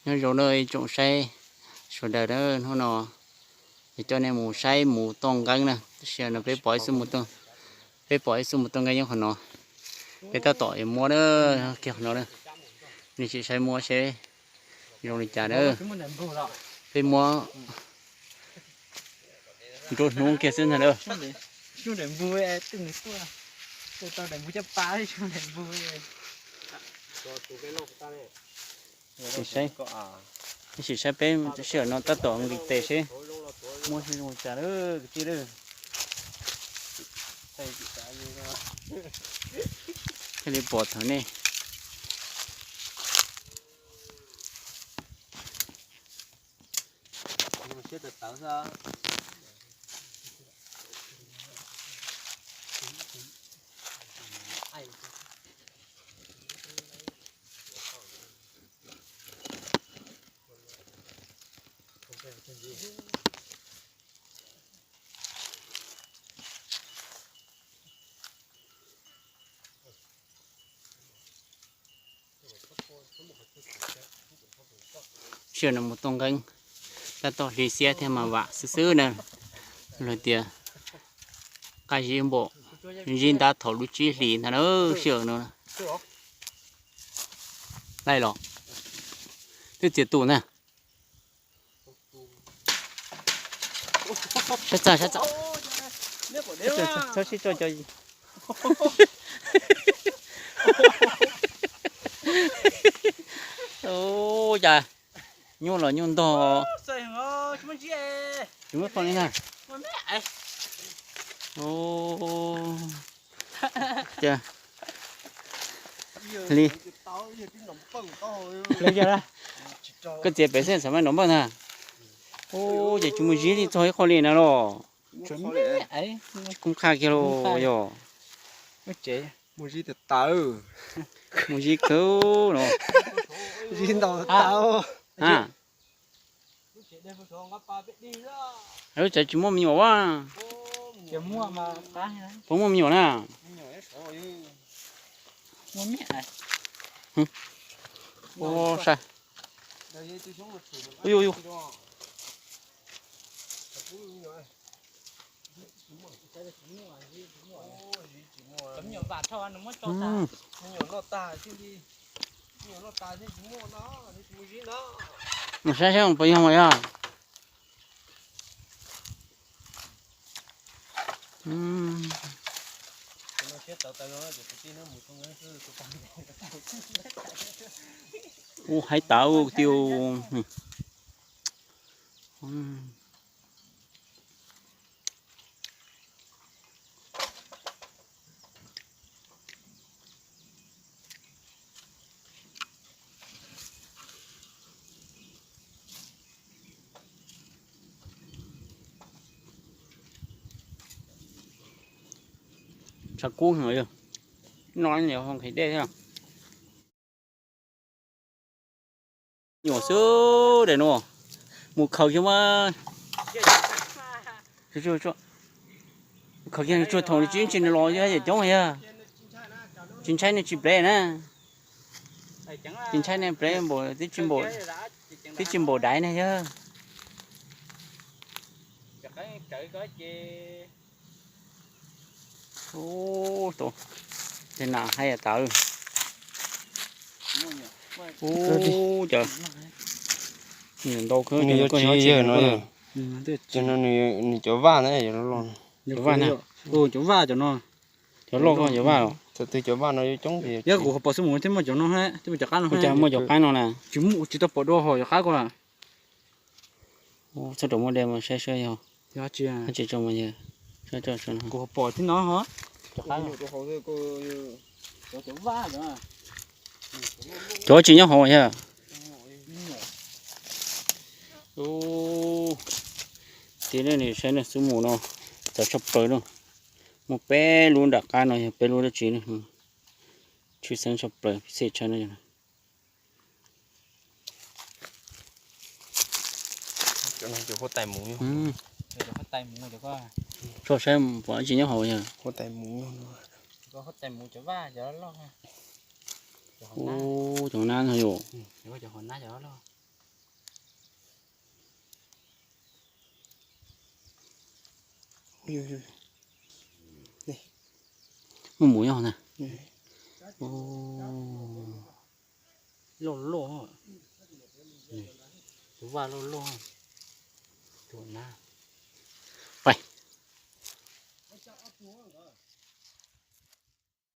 Nyob zoo na ib tsoom saib sawv daws na, hnub no es coj nej mus saib mus toj nqeeb na. Tab sis no peb pom ib xub mus toj, peb pom ib xub mus toj nqeeb nyob qhov no. Peb tab tom yuav muab na, kiag qhov no na. Nej sim saib muab seb zoo li cas na. Peb muab nruab hnub kiag xwb ntag na. Sim saib peb sij hawm no tab tom nqis tes seb muab zoo li cas lawm kwv tij lawm. Thiaj li pom thaum nej. Sij hawm no mus toj nqeeb, tab tom hli xiab thiab mas vam xwb xwb na. Luag tias qab zib npaum, zib ntab thaum lub tsib hlis ntag na sij hawm no. Laij los, twb txiav tus ntag. Sab txaj, sab txaj. Txhob sib tso co. Ua cas nyuj los nyuj ntog. Tsis muaj qhov li na. Li, li yog, koj txiav pem xwb xav mas nov npawj ntag. Ub, ces tsis muaj zib li txog ib qho li na los. Koob qhaj kiag los yog. Muaj zib kawg no. Lub tsev tsis muaj me nyuam ua. Puas muaj me nyuam na? Ua sai. Mus saib saib puas yog mas yog. Ub, haib tas ua tiu. Tshav kub heev, no ho nqhis dej thiab. Nyuam xwb daim no, mus khaws xyoo mas, khaws xyoo thaum tsis ntsis los yog coob yog, tsis ntshai ne tsis plev na, tsis ntshai ne plev npaum, twb tsis npaum daiv ne yog. Ub, tus nas haib tas. Ub, cov ntau kawg, nws yuav tsis yog no, nws cov vaj na, cov vaj na, cov vaj cov no, cov loj koj cov vaj los, thaum twg cov vaj no yuav coob tiag. Yog kuv ho pom xwb mus thiab muaj cov no, muaj cov qab no, cas muaj cov qab no na, tsis tau pom dua ho cov qab ko. Txhob rau muaj dej mas saib saib yog tsis tso mas yog, kuv ho pom thiab no ho. Cov tsis nyob hauv yog. Ub, tib neeg saib neeg xub mus no, txawv tshaj plaws na. Muaj peb lub nram qab no yog peb lub dab tsi ne, tshwj xeeb tshaj plaws xej tshaj no. Tso saib pom dab tsi nyob hauv yog. Ub, cov nab no yom. Muaj mus nyob na. Loj loj. Tus vaj loj loj.